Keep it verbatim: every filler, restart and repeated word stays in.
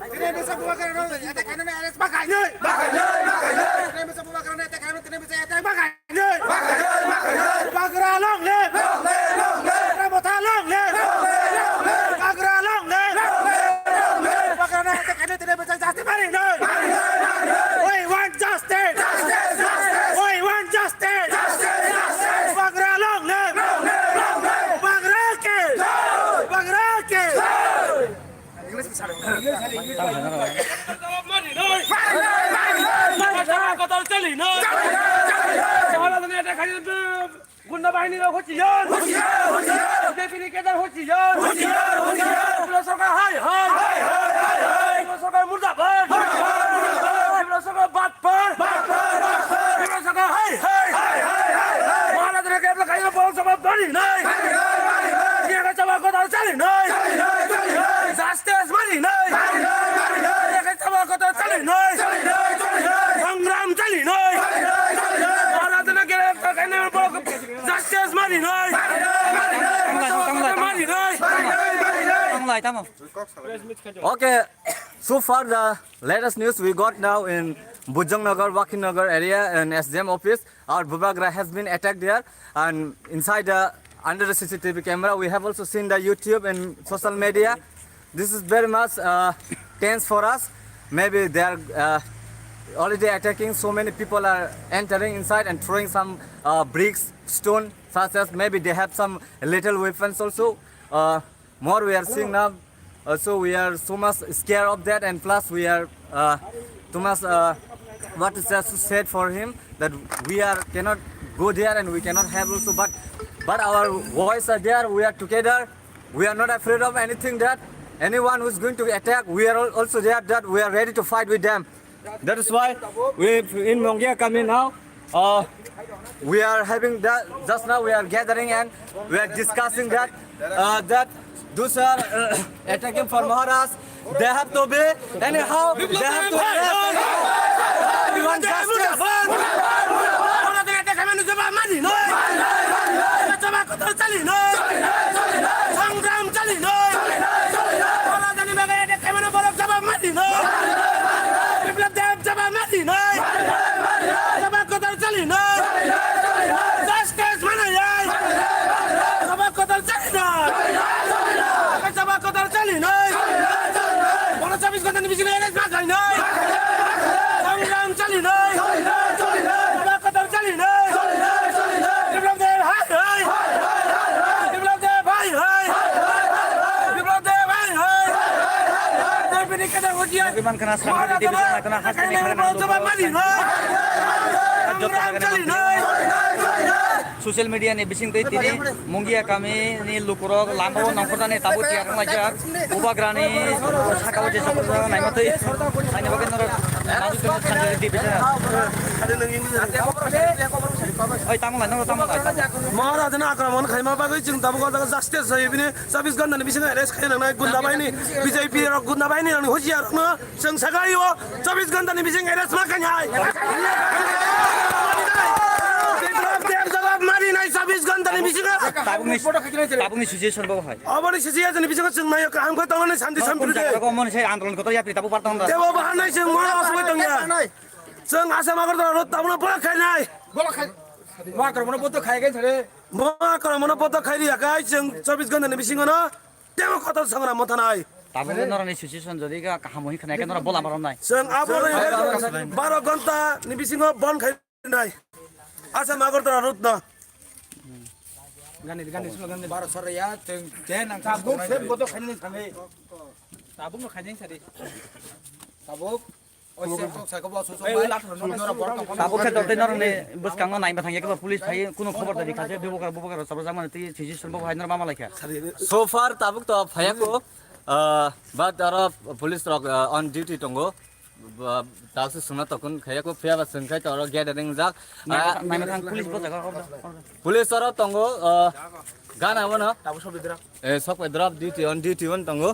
Tini bisa bubagra no attack khainani arrest ma khainai. Ma khainai, ma khainai. Tini bisa bubagra no attack khainani, tini bisa attack ma khainai. Ma khainai, ma khainai. Bubagra long live. Long live, long live. Bubagra motha long live. Long live, long live. Bubagra long live. Long live, long live. Bubagra no attack khainani, tini bisa justice mari nai. Mari nai, mari nai. We want justice. Justice, justice. We want justice. Justice, justice. Bubagra long live. Long live, long live. Bubagra ki. Jai. Bubagra ki. Jai. গুন্ডা বাহিনীর হুঁশিয়ার। হুঁশিয়ার, হুঁশিয়ার। বিজেপির ক্যাডার হুঁশিয়ার। হুঁশিয়ার, হুঁশিয়ার। ত্রিপুরা সরকার হায় হায়। হায় হায়, হায় হায়। ত্রিপুরা সরকার মুর্দাবাদ। মুর্দাবাদ, মুর্দাবাদ। ত্রিপুরা সরকার বাটপার। বাটপার, বাটপার। ত্রিপুরা সরকার হায় হায়। হায় হায়, হায় হায়। মহারাজের ক্যাডার খাইয়ে বড় সভা বাড়ি নাই। বাড়ি নাই, বাড়ি নাই। জিয়াকে চাবা কথা চালি নাই। চালি নাই, চালি নাই। জাস্টিস মারি নাই। মারি নাই, মারি নাই। জিয়াকে চাবা কথা চালি নাই। চালি নাই, চালি নাই। সংগ্রাম চালি নাই। চালি নাই, চালি নাই। মহারাজের ক্যাডার খাইয়ে বড় জাস্টিস মারি নাই। মারি নাই, মারি নাই। মারি নাই। Tamlai, tamlai, tamlai. Tamlai, tamo. Okay, so far the latest news we got now in Bujang Nagar, Wakhi Nagar area and S D M office. Our Bubagra has been attacked there, and inside the, under the C C T V camera, we have also seen the YouTube and social media. This is very much uh, tense for us. Maybe they are uh, already attacking. So many people are entering inside and throwing some uh, bricks, stone, such as maybe they have some little weapons also. Uh, more we are seeing now. Uh, so we are so much scared of that, and plus we are uh, too much uh, what is that to said for him that we are cannot go there and we cannot have also. But but our voice are there. We are together. We are not afraid of anything that anyone who is going to attack. We are al- also there that we are ready to fight with them. That is why we in Mongia coming now. Uh, we are having that just now. We are gathering and we are discussing that uh, that those are uh, attacking for Maharaj. They have to be anyhow. They have to arrest. We want justice. Biplab Deb jawab ma di noi. Jawab kotor chali noi. Justice mana yai. Jawab kotor chali noi. Jawab kotor chali noi. Bono chobbish ghonta ni bisingo arrest ma khai noi. Sangram chali noi. Jawab kotor chali noi. Biplab Deb hai hai. Biplab Deb hai hai. Biplab Deb hai hai. Deb bini kata hujia. Iman kana sangha di bisa kana khas ni khana. Social media ni bising tei tini Mungia kami ni lukurok lama o nongkhorjani tabuk tiyar wng laijak. Bubagrani saka o jesa naima twi. Ani bagwi norok tabuk tini sanjari di bisa. Oi, tamo lai, norok tamo lai. Maharajani akraman khaima bagwi chwng tabuk o jaga justice hoye bini chobbish ghonta ni bisingo arrest khai nangnai gunda bahini, B J P rok gunda bahini rokni husiar rokno. Chwng sagai o chobbish ghonta ni bising arrest ma kanya hai. Biplab Deb jawab mari nai chobbish ghonta ni bisingo. Tabukni, tabukni situation bo hai. Oboni situation ni bisingo chwng nayo kaham khe tongnani shanti sampriti. Jaga mani sai andolon kotor yapri tabuk bartong da. Tebo bahan nai chwng mona aswk tongya. Chwng Assam Agartala road tabukno block khai nai. Block khai. Mo akromano boto khai gai thare. Mo akromano boto khai riya kai chwng chobbish ghonta ni bisingo no. Tebo kotor sangra motha nai. Tabuk norokni situation jodi ka kaham hoi khna khe norok bola marom nai. Chwng abo baro ghonta ni bisingo bon khai nai. Assam Agartala road no. Gani gani suno gani baro sore ya teng ten ang tabuk se boto khai nai thangwi. Tabuk no khai nai sari. Tabuk. Tabuk khe dotei norokni bwskango naima thangya khe police phai kunu khobor dadi kha je bubagra bubagra chapajak mani tei situation bo hai norok ma malaikha. So far tabuk to phaiya ko, ah, but aro police rok ah, on duty tongo. Ba- Tabuk se sungna tokun khaiya ko phiya ba sung khai to aro gathering jak. Naima thang police bo jaga order order. Police aro tongo ah, gana wano. Tabuk sob didra. Eh, sok pai drop duty on duty on tongo.